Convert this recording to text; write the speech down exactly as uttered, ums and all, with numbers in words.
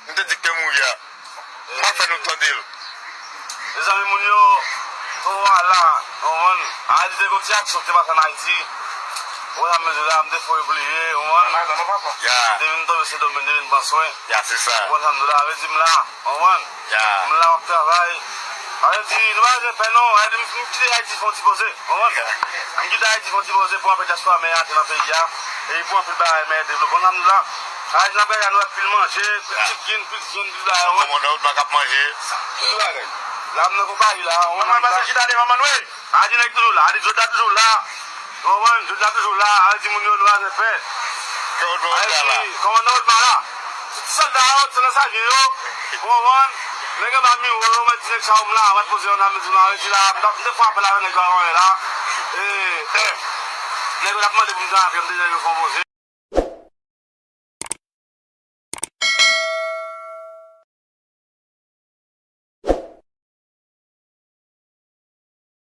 M te di k te mouri a. M pral fè nou tande l. Mezanmi, moun yo, Towo a la, w konprann? Ayiti te gon ti aksyon ki te pase ann Ayiti. Ou konn sa m vle di w la, m te fò bliye, w konprann? Ya. M te vin tonbe Sendomeng, m te vin pran swen. Ya, se sa. Ou konn sa m di w la, vle di m la, w konprann? Ya. M la, m ap travay. Sa vle di, nou pa bezwen pè non, gade m, m kite Ayiti fè yon ti poze, w konprann? M kite Ayiti fè yon ti poze pou anpil dyaspora mèt atè nan peyi a, e pou anpil bagay mèt devlope, w konn sa m di w la? Sa vle di n ap gade la, nou wè pil manje, pil chicken, pil vyann, pil bagay, w konprann? Kòmandan Odma k ap manje. Tout bagay. La, m nan konpayi la, w konprann? Manman pase chita devan manman, wi. A di nèg toujou la, a di zòt la toujou la. Ou konprann? Zòt la toujou la, a di moun yo nou pa fè. Kòmandan Odma la. Ti sòlda yo, ti nan savyen yo. Ou konprann? Nèg anba miwo yo, mwen di nèg sa yo m la, mwen poze yon nan mezi nan redi la, m t ap, m te fè apèl avè nèg yo avan la. E, nèg yo t ap mande pou m gen avyon, m te di nèg yo fè yon poze.